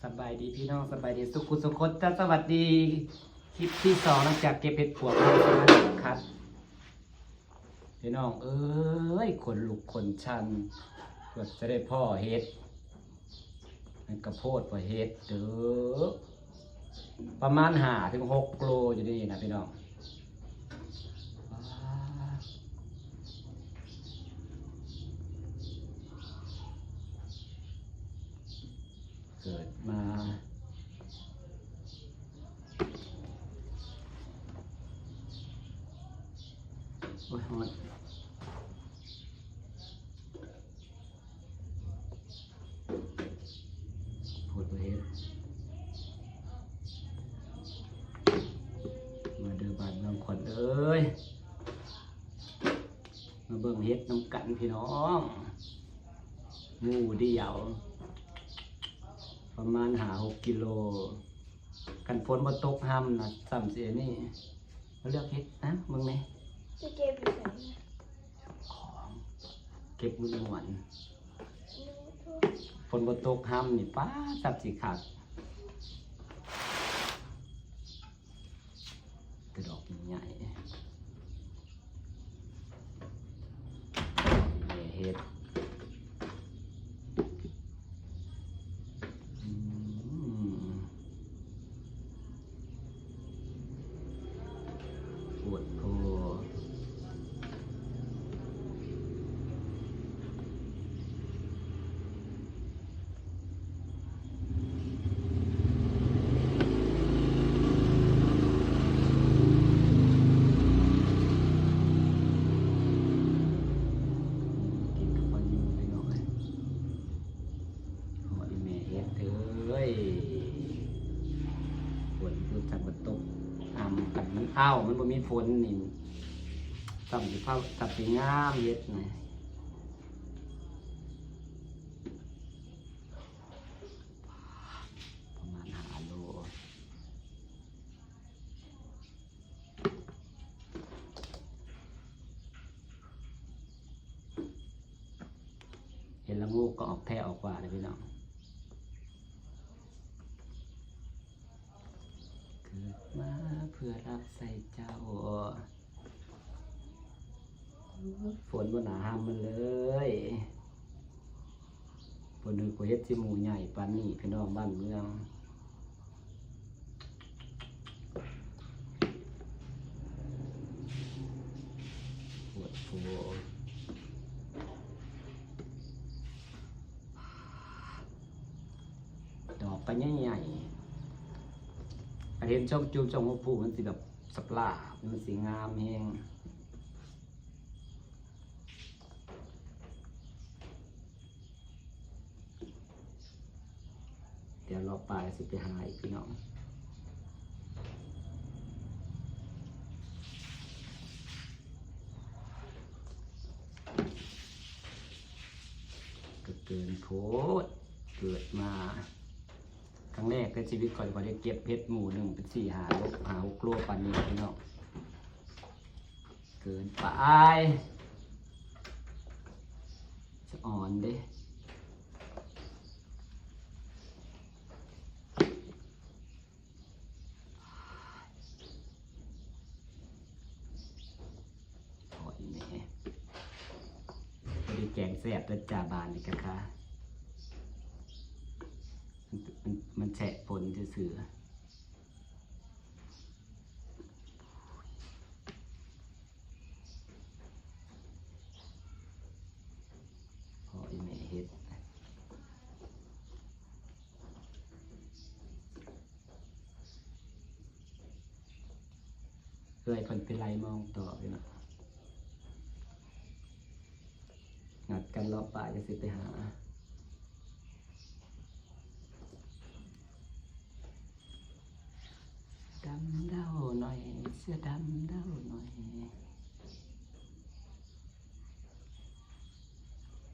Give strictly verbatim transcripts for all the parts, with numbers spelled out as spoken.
สบายดีพี่น้อง สบายดีสุขุสุขคนจ้า สวัสดี คลิปที่สองหลังจากเก็บเห็ดปวกมาครับ พี่น้องเอ้ย ขนลุกขนชัน เกือบจะได้พ้อเห็ด มันกระโพดว่าเห็ดเด้อ ประมาณห้าถึงหกโลอยู่นี่นะพี่น้อง ว้า เกิดมา โอ้ย ฮ้อน โพดบ่เห็ด มาเด้อบ้านเมืองขวัญเอ้ย มาเบิ่งเห็ดนำกันพี่น้อง หมู่เดียว ประมาณห้าหกกิโล คันฝนบ่ตกห่ำนะ ซ้ำสิอันนี้ มาเลือกเห็ดนะ มึงแหน่ จะเก็บอยู่ไส ของ เก็บมื้อม่วน ฝนบ่ตกห่ำนี่ ป๊าด ซ้ำสิคัก กระดอกใหญ่ แม่เห็ด อืม โพดโพ กินกับปลานิลพี่น้องเอ้ย โอ้ย แม่เห็ดเอ้ย ฝนคือจังมาตก อ่ำกัน มันอ้าว มันบ่มีฝนนี่ ซ้ำสิพา ซ้ำสิงามเห็ดนี่ ประมาณห้าโล เห็นละโงกก็ออกแพร่ออกว่าเลยพี่น้อง เกิดมาเพื่อรับใช้เจ้า ฝนบ่หนาห้ามมันเลย ฝนนึกว่าเห็ดสิหมู่ใหญ่ปานนี้พี่น้องบ้านเมือง โพดโพ ดอกก็ใหญ่ๆ อันเห็นช่องจูบช่องหัวผู้มันสิแบบสปลา มันสิงามแฮง เดี๋ยวรอปลายสิไปหาอีกพี่น้อง ก็เกินโพด เกิดมา ครั้งแรกในชีวิตข้อย ข้อยได้เก็บเห็ดหมู่หนึ่งเป็นสี่ห้าโล ห้าหกโลปานนี้พี่น้อง เกินไป สะออนเด้ โอ้ยแม่ พอดีแกงแซ่บแล้วจ้า บานนี้กะค่ะ มัน มัน มันแฉะฝนซื่อๆ พออีแม่เฮ็ด เอื้อยเพิ่นไปไล่มองต่อพี่น้อง นัดกันรอบบ่ายจะสิไปหา ดำเด้าหน่อย เสื้อดำเด้าหน่อย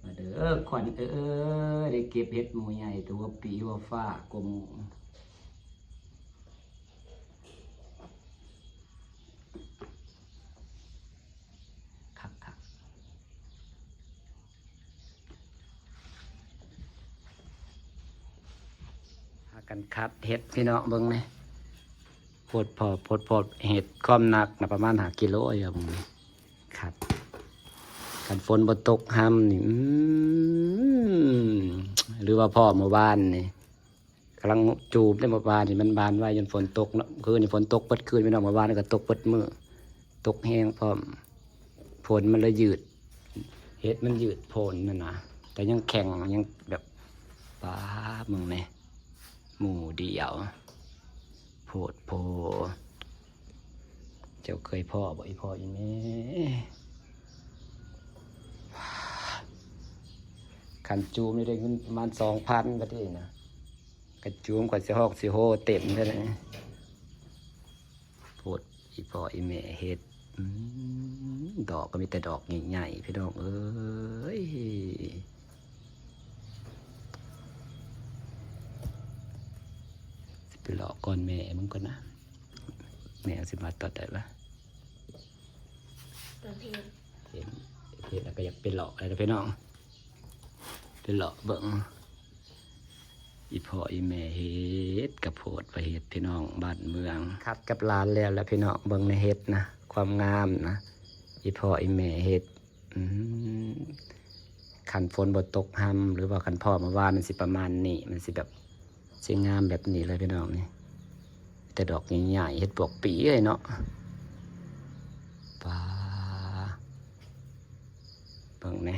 มาเด้อขวัญเอ้ย ได้เก็บเห็ดหมู่ใหญ่ ตัวปีหัวฟ้ากว่าหมู่ คักคัก หา กันคัดเห็ดพี่น้องเบิ่งนี่ โพดพอโพดพอ เห็ดความหนักนะประมาณห้ากิโลอยู่เบิ่งนี่ คัด คันฝนบ่ตกห้ำนี่ อืม หรือว่าพ้อเมื่อวานนี่ กำลังจูมได้เมื่อวานนี่ มันบานไวจนฝนตกเนาะ คืนนี่ฝนตกเบิดคืนพี่น้อง เมื่อวานนี่ก็ตกเบิดมื้อ ตกแฮงพร้อม ฝนมันเลยยืด เห็ดมันยืดโพนนั่นนะ แต่ยังแข็ง ยังแบบ ป๊าด มึงนี่ หมู่เดียว โพดโพ เจ้าเคยพ้อบ่ อีพ่ออีแม่ คันจูมนี่ได้เงินประมาณสองพันก็ได้นะ คันจูมก็สิฮอกสิโฮเต็มเท่านั้น โพด อีพ่ออีแม่เห็ด อืม ดอกก็มีแต่ดอกใหญ่ๆ พี่น้องเอ้ย สิไปเลาะก่อนแม่มึงก่อนนะ แม่สิมาตอนใดวะ ตอนเพลง เห็น เห็นแล้วก็อยากไปเลาะอะไรนะพี่น้อง ไปเลาะเบิ่ง อีพ่ออีแม่เห็ดกะโพดไปเห็ดพี่น้องบ้านเมือง คัดกับหลานแล้ว แล้วพี่น้องเบิ่งในเห็ดนะ ความงามนะ อีพ่ออีแม่เห็ด อืม คันฝนบ่ตกห้ำ หรือว่าคันพ้อเมื่อวานมันสิประมาณนี้ มันสิแบบ สิงามแบบนี้เลยพี่น้องนี่ แต่ดอกใหญ่ๆ เห็ดปวกปีเลยเนาะ ป๊าด เบิ่งแหน่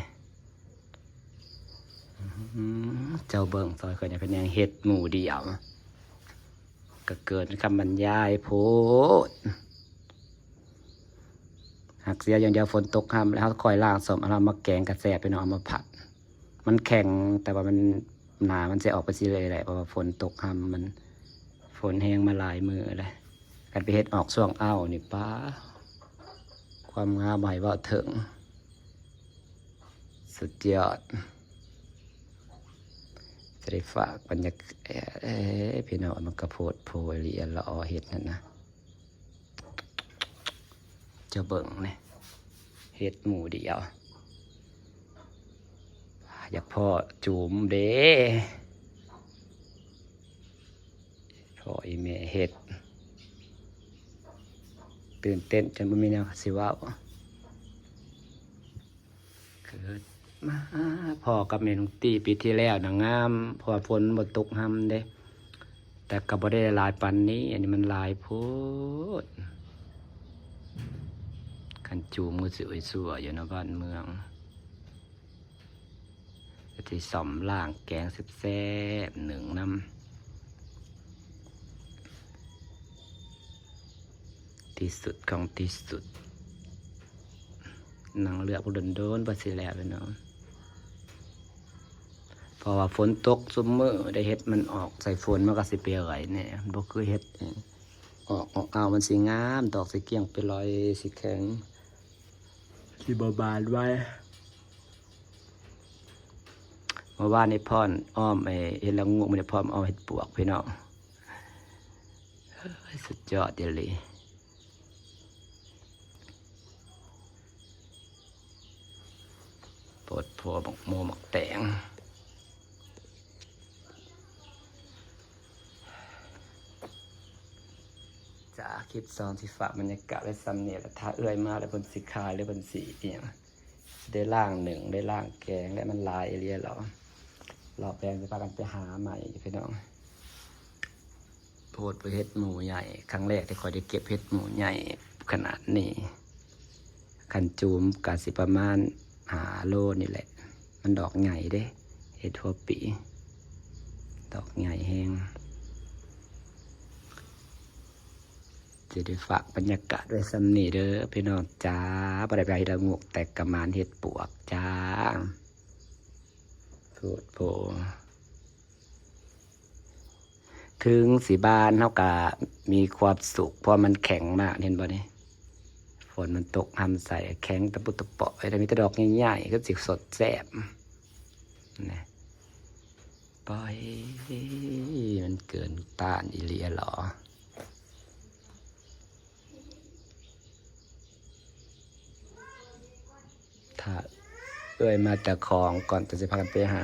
อื้อหือ เจ้าเบิ่งซอยข่อยเนี่ย เป็นหยังเห็ดหมู่เดียว ก็เกินคำบรรยายโพด หากเสียอย่างเดียวฝนตกห้ำ แล้วเฮาค่อยล้างซ่อม เอามาแกงกะแซ่บพี่น้อง เอามาผัด มันแข็ง แต่ว่ามัน หนามันสิออกไปสิเลยแหละ เพราะว่าฝนตกห้ำ มัน ฝนแฮงมาหลายมื้อแล้ว คันไปเห็ดออกช่วงอ้าวนี่ ป๊าด ความงามบ่ให้เว้าถึง สุดยอด จะได้ฝากบรรยากาศ เอ้ย พี่น้อง มันกะโพดโพอีหลีอะ ละออเห็ดนั่นนะ เจ้าเบิ่งนี่ เห็ดหมู่เดียว อยากพ้อจูมเด้ พ้ออีแม่เห็ด ตื่นเต้นจนบ่มีแนวสิเว้า เกิดมาพ้อกับแม่น้องตี้ปีที่แล้วนะงาม เพราะว่าฝนบ่ตกห้ำเด้ แต่ก็บ่ได้หลายปานนี้ อันนี้มันหลายโพด คันจูมก็สิโอ้ยสั่วอยู่เนาะบ้านเมือง ก็สิซ่อมล้างแกงแซ่บๆ นึ่งนำ ที่สุดของที่สุด นั่งเลือกโดนๆ บ่สิแล้วพี่น้อง เพราะว่าฝนตกซุมื้อ ได้เห็ดมันออกใส่ฝนมันก็สิเปื่อยแหน่ บ่คือเห็ดเอง ออก ออกอ้าวมันสิงาม ดอกสิเกลี้ยงไปลอย สิแข็ง สิบ่บานไว เมื่อวานนี่พ้ออ้อมไอ้เห็ดละโงก มื้อนี้พ้ออ้อมเห็ดปวกพี่น้อง เฮ้ย สุดยอดอีหลี โพดโพบักโมบักแตง จ้า คลิปสองสิฝากบรรยากาศไว้ส่ำนี้แหละ ถ้าเอื้อยมาแล้วเพิ่นสิขายหรือเพิ่นสิอิหยัง สิได้ล้างนึ่ง ได้ล้างแกง แล้วมันหลายอีหลีหรอ รอบแปลงสิพากันไปหาใหม่พี่น้อง โพดไปเห็ดหมู่ใหญ่ ครั้งแรกที่ข้อยได้เก็บเห็ดหมู่ใหญ่ขนาดนี้ คันจูมก็สิประมาณห้าโลนี่แหละ มันดอกใหญ่เด้ เห็ดหัวปี ดอกใหญ่แฮง สิได้ฝากบรรยากาศไว้ส่ำนี้เด้อพี่น้องจ้า บ่ได้ไปเฮ็ดละโงก แต่กะหมานเห็ดปวกจ้า โพดโพ ถึงสิบานเฮากะมีความสุข เพราะมันแข็งมาก เห็นบ่นี่ ฝนมันตกห้ำใส่ แข็งตะปุตะเปาะ แต่มีแต่ดอกใหญ่ๆ ก็สิสดแซ่บ นะ ปอย มันเกินต้านอีหลีหรอ ถ้าเอื้อยมาแต่ของก่อนจะสิพากันไปหา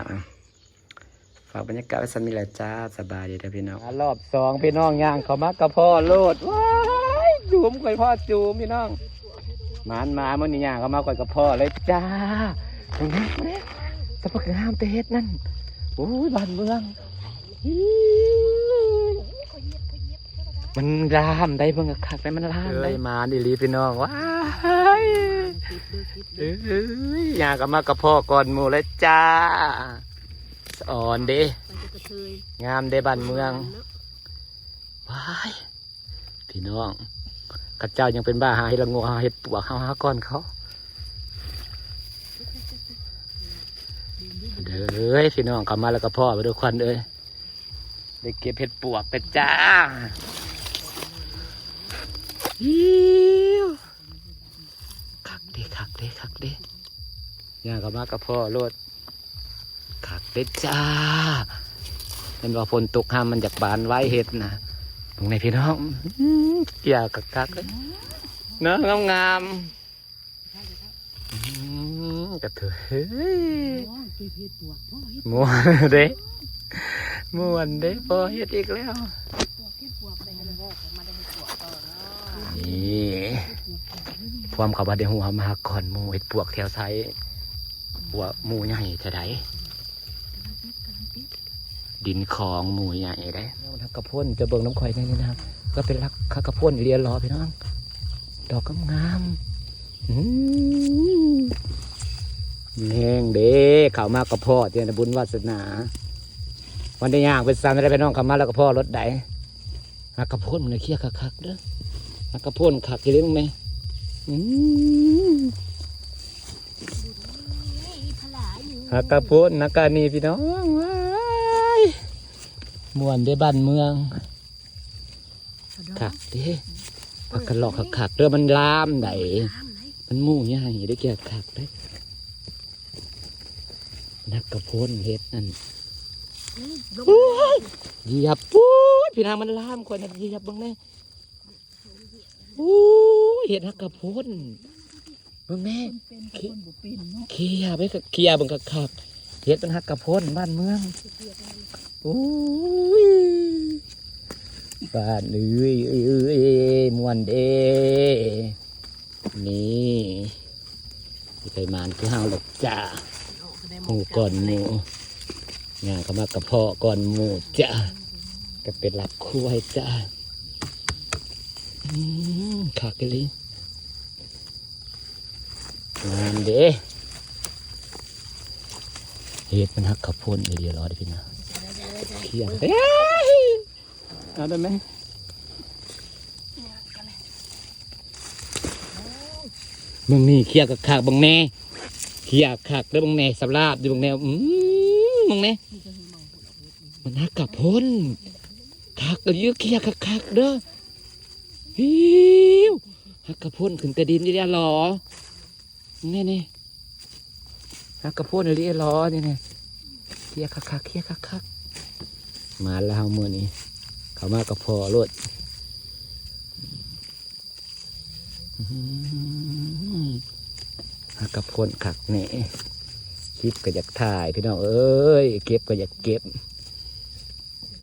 ฝ เอาบรรยากาศไว้ส่ำนี้แหละจ้า สบายดีเด้อพี่น้อง มารอบสองพี่น้อง ย่างเข้ามากะพ้อโลด ว้าย จูม ข่อยพ้อจูมพี่น้อง หมานมามื้อนี้ย่างเข้ามาข่อยกะพ้อเลยจ้า ตรงนี้ ตรงนี้ ตะปักงามแต่เฮ็ดนั่น โอ้ย บ้านเมือง มันลามได้ เบิ่งคักๆได้ มันลามได้ เอ้ย หมานอีหลีพี่น้อง ว้าย เอ้ย ย่างเข้ามากะพ้อก่อนหมู่เลยจ้า สะออนเด้ มันจะกระเทย งามเด้บ้านเมือง เนาะ ว้าย พี่น้อง เขาเจ้ายังเป็นบ้าหาเห็ดละโงก หาเห็ดปวก เฮาหาก่อนเขา เด้อพี่น้อง เข้ามาแล้วกะพ้อไปทุกคนเอ้ย ได้เก็บเห็ดปวกกันจ้า อิ๊ว คักเด้ คักเด้ คักเด้ ย่างเข้ามากะพ้อโลด คักเด้จ้า เห็นว่าฝนตกห้ามมันอยากบานไว้เห็ดนะ ตรงไหนพี่น้อง อื้อหือ เกี่ยคักๆเลย เนาะ งามๆ อื้อหือ กะเทย โอ้ย เก็บเห็ดปวก โอ้ย ม่วนเด้ ม่วนเด้ พ้อเห็ดอีกแล้ว ปวก เห็ดปวก ได้เห็ดปวก มาได้เห็ดปวกต่อเนาะ นี่ ความเขาว่าได้หัวมาก่อนหมู่ เห็ดปวกแถวไซ หัวหมู่ใหญ่เท่าใด ดินของหมู่ใหญ่ได้ แล้วมันฮักกะพ่น จะเบิ่งน้ำข่อยในนี่นะ ก็เป็นฮัก ฮักกะพ่นอีเลียหรอพี่น้อง ดอกงามๆ อืม แห้งเด้ เข้ามากะพ้อเจ้าบุญวาสนา วันได้ย่างไปสั่นได้พี่น้อง เข้ามาแล้วกะพ้อรถใด ฮักกะพ่นมันเคี่ยคักๆเด้อ ฮักกะพ่นคักอีหลีมึงแม่ อืม ฮักกะพ่นฮักกะนี่พี่น้อง ว้าย ม่วนเด้บ้านเมือง คักเด้ ผักกะหลอกคักๆเด้อ มันลามได มันหมู่ใหญ่ได้เกี่ยคักเด้ ฮักกะพ่นเฮ็ดนั่น โอ้ย เหยียบ โอ้ย พี่นางมันลาม ข่อยน่ะเหยียบเบิ่งแน่ โอ้ย เฮ็ดฮักกะพ่น เบิ่งแม่ เป็นคนบ่เป็นเนาะ เขี่ยไป เขี่ยเบิ่งคักๆ เฮ็ดมันฮักกะพ่นบ้านเมือง โอ้ย บ้านเอ้ย เอ้ย เอ้ย เอ้ย ม่วนเด้ นี่ สิไปหมานคือเฮาล่ะจ้า ฮู้ก่อนหมู่ ย่างเข้ามากะพ้อก่อนหมู่จ้า ก็เป็นหลักครัวให้จ้า อืม คักอีหลี งามเด้ เฮ็ดมันฮักกะพ่นอีหลีหรอเด้อพี่น้อง เขี่ย เอาได้ไหม เบิ่งนี่ เขี่ยคักๆเบิ่งแน่ เขี่ยคักเด้อเบิ่งแน่ สำราบอยู่เบิ่งแน่ อืม เบิ่งแน่ มันฮักกะพ่น คักเด้อ เขี่ยคักๆเด้อ หิว ฮักกะพ่นขึ้นแต่ดินอีหลีหรอ นี่นี่ ฮักกะพ่นอีหลีหรอ นี่นี่ เขี่ยคักๆ เขี่ยคักๆ มาแล้วมื้อนี้ เข้ามากะพ้อโลด อื้อหือ ฮักกะพ่นคักแน่ คลิปก็อยากถ่ายพี่น้องเอ้ย เก็บก็อยากเก็บ